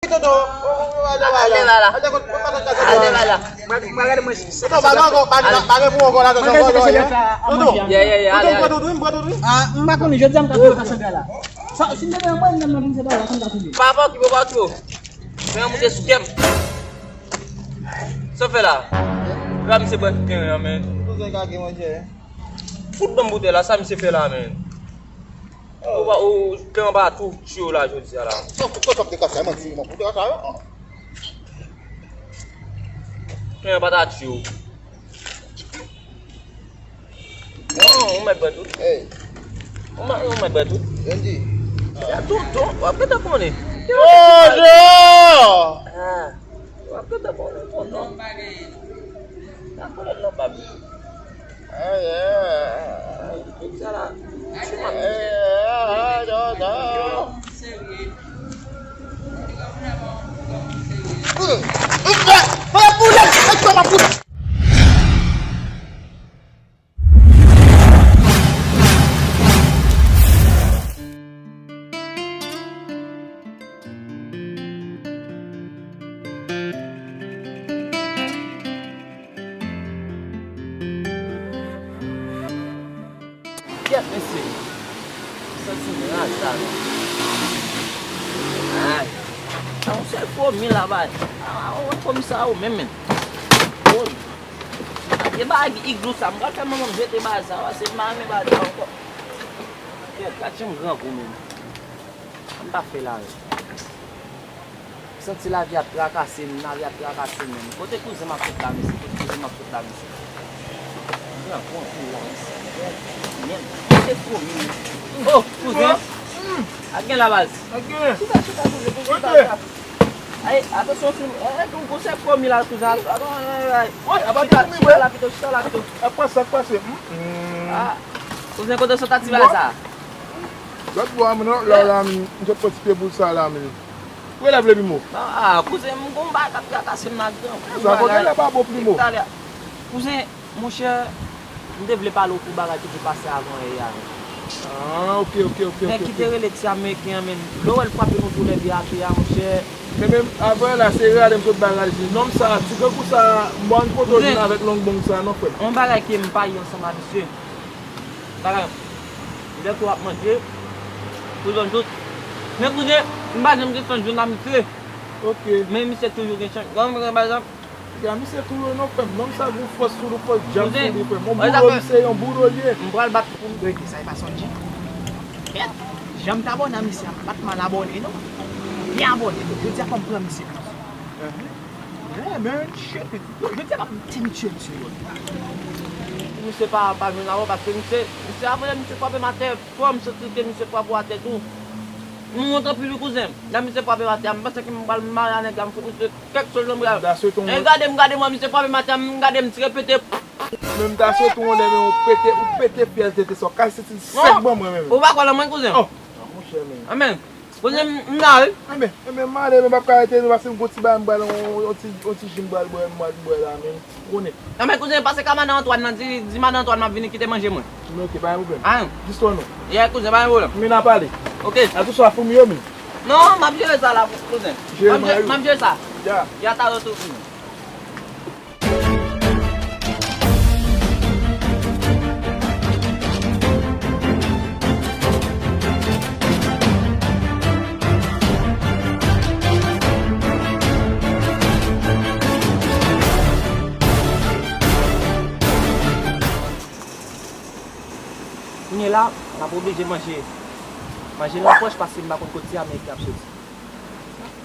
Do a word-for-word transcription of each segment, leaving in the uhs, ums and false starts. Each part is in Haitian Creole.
Toto, ale la la. Ale la la. Mwen, mwen gade mwen. Toto, pa gen ankò, pa gen, pa gen pou ankò la, Toto. Toto. Yeah, yeah, yeah, ale, ale. Toto, pran tout, pran tout, pran tout. Ah, m pa konnen, jodi a m ka touye Kasandra la. Sa, si m te gen yon mwen, m nan vin se bagay la, sa m ka touye. Pa, pa okipe, pa okipe. Men yon moute sou kè m. Sa w fè la? Epa misye pran tout kenren an, men. Tout sa ka gen, monchè. Fout ban m boutèy la, sa misye fè la, men. Ou pa, ou, kenren pa tou tchyo la jodi a la. Sa, sa, sa, sa, sa, manti, manti, sa, sa, sa. Kenren pa ta tchyo. Non, ou mèt bwè tout. Hey. Ou mèt, ou mèt bwè tout. Yo di. Ya tonton, w ap gentan konnen. Bonjou! Ah, w ap gentan konnen, tonton. Nan konnen nan bab. Ay, ay, ay. Tout sa la. Ay, ay, ay, tonton. Kèt, mesye. Santi m raz la, non. Ay. A, yon sèl fomi la, bay. A, a, wè fomi sa yo menm, menm. Fomi. E bagay iglou sa, m pral fè manman m jete bagay sa, paske m pa renmen bagay sa ankò. Kèt, gad jan m grangou, menm. Ann pa fè larèl. M santi lavi ap trakase m, lavi ap trakase m menm. Kote kouzen m ap sot la, mesye? Kote kouzen m ap sot la, mesye? Pran, pran, pran la, mesye. Menm, kote fomi, mesye? Oh, kouzen! Ak gen la, baz. Chita, chita, kouzen, kouzen, chita, chita. Ay, atansyon, fim. Eh, eh, gon, gon sèl fomi la, kouzen. Ay, ay, ay. Chita, chita la pito, chita la pito. Apa sa k pase? Ah, kouzen, kote w sot ak ti bagay sa? Lòt bò a, mwen nan lòt la, la, m sot pran ti pye boul sa la, men. Ou elèv le pimo? Ah, kouzen, m gon bagay k ap trakase m nan gran. Sa kote lè pa bon pimo? Kouzen, monchè, m te vle pale w pou bagay ki te pase avan yè a, men. Ah, ok, ok, ok. Men ki te rele ti ameriken an, men. Lè w wè l frape nou tou lè de atè a, monchè. Men menm avan yè la, se rale m sot bay rale. Nonm sa, ti grangou sa, m pa konn kote w jwenn avèk long bong sa, non, frè m. Yon bagay ke m pa ye ansanm a misye. Bagay, lè tou ap manje, pou zòn tout. Men kouzen, m pa janm gen chans jwenn a misye. Ok. Men misye toujou gen chans. Gade, pa egzanp. Ya, misye tou yo non, frè m. Nonm sa gon fòs sou li, fòs djab sou li, frè m. Yon bouro, misye yon bouro li ye. M pral bat pou m. Yo di sa, e pa Sonji. Kèt. Jan m t abòne a misye a, m pa t mal abòne, non. Byen abòne, tou. Jodi a fò m pran misye. Yeah, man, shit. Yo, jodi a m ap ti misye, misye yo. Misye pa, pa jwenn avè w, paske misye, misye, apre misye frape m atè fò, m santi ke misye frape w atè tou. M wont anpil wi, kouzen. Lè misye frape m atè a, m panse ke m pral mare a nèg la, m fout misye kèk sol nan bra. E gade m, gade m, misye frape m atè a, m gade m ti repete. Men m ta swete w lè men ou pete, ou pete fyèl tete sa, w kase ti sèk ban mwen menm. Ou pa kwè nan mwen, kouzen? Oh, monchè, men. Amèn. Kouzen, m la wi. Enben, enben, m ale, men m p ap ka rete non, paske m gon ti bagay m pral, yon, yon ti, yon ti ji m pral bwè, m pral bwè la, men, ou konnen. Enben, kouzen, pase ka madan Antwàn nan, di, di madan Antwàn m ap vini kite manje mwen. Men ok, pa gen pwoblèm. Ah. Jis wè nou. Yeah, kouzen, pa gen pwoblèm. Men n a pale. Ok. Atousa, foumi yo, men. Non, m ap jere sa la, kouzen. M ap jere, m ap jere sa. Ya. Ya, talè tou, kouzen. Kounye la, m ap oblije manje, manje nan pòch paske m pa konn kot ti Ameriken ap soti.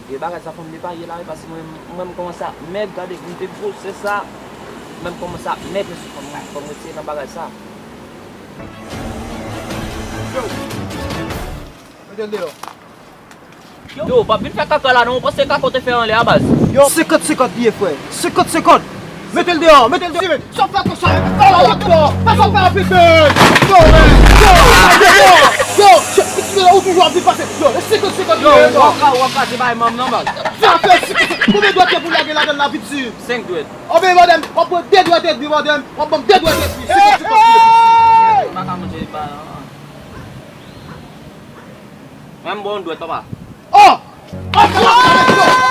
E bagay sa fò m netwaye la wi, paske mwen, mwen m kòmanse ap mèg, gade m te gwosè sa, mwen m kòmanse ap mèg, mesye, fò m, fò m retire nan bagay sa. Yo! Mete l deyò. Yo, pa vin fè kaka la non, ou panse kaka w te fè anlè a baz? Yo, senkant senkant li ye, frè. Senkant senkant. Mete l deyò, mete l deyò. Sa fè konsa, fè la rapid la. Fè sa fè rapid, men. Yo, men. Yo, yo, yo, yo, ou toujou ap vin pase. Yo, e senkant senkant li ye, non. Yo, w ap kraze bay manm nan, baz. Sa fè senkant senkant. Konbyen dwèt pou lage ladann la, vit di? Senk dwèt. Anben, madanm, w ap pran de dwèt edmi, madanm. W ap ban m de dwèt edmi. Senkant senkant li ye. M pa ka manje bay la. Mwen m ba w yon dwèt, papa. Oh! Oh, oh, oh, oh,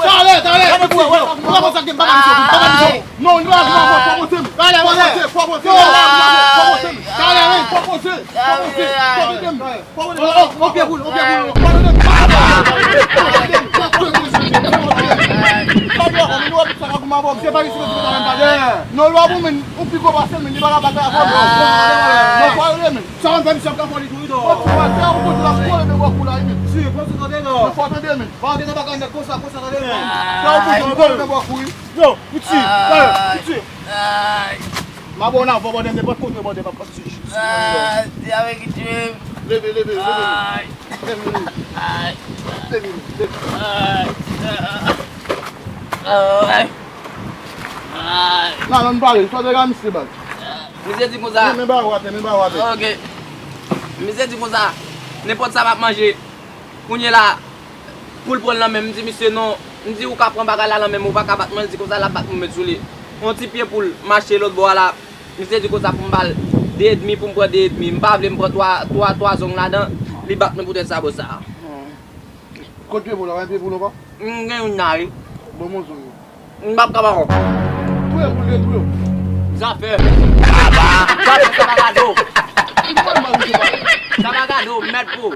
Talè, talè. Gade pou wè, wè. Ou pa konn sa gen, papa misye, papa misye. Non, li pa goumen avè w, fò poze m. Talè, talè. Fò poze m, fò poze m. Talè, wi. Fò poze, fò poze, fò poze m. Fò poze m. On pye pou l, on pye pou l. Fò poze m. Fò poze m. Talè, ou vin wè sa ka goumen avè w. Se pa isit ou ta menm pale. Non, lè w ap goumen, ou pi gwo pase m, li pa ka batay avè w. Non, fò rele men. Sa w ap fè misye ap ka fò li tou wi dò. Fò ti pase, ou konn la kole men bò kou la, wi men. Si, fò ti tande non. Fò tande men. Pa antre nan bagay nèg konsa, konsa, tande non. Sa ou konn kole men bò kou, wi. Yo, piti, piti. M a ba w nan vò bòdè nenpòt kote bòdè p ap pati. Ah, ti avè ki tchwe. Leve, leve, leve. Ay. Leve, leve. Ay. Leve, leve. Ay. Ay. Ay. Nan, nan, pale. Sa te ka misye bal. Misye di konsa. Men, men ba w atè, men ba w atè. Ok. Misye di konsa. Nenpòt sa m ap manje. Kounye la, pou l pran l nan men m, m di misye non. M di ou ka pran bagay la nan men m, ou pa ka bat mwen, l di konsa l ap bat mwen met sou li. Yon ti pye pou l mache lòt bò a la. Misye di konsa pou m ba l de edmi, pou m pran de edmi. M pa vle m pran twa, twa, twa zong ladan, li bat mwen poutèt sa bò sa. Kot pye pou l la, pa gen pye pou l ankò? M gen youn la wi. Ban m yon zong. M p ap ka ba w. Touye pou l, touye. Zafè. Zafè, sa pa gade w. Sa pa gade w, mèt pou.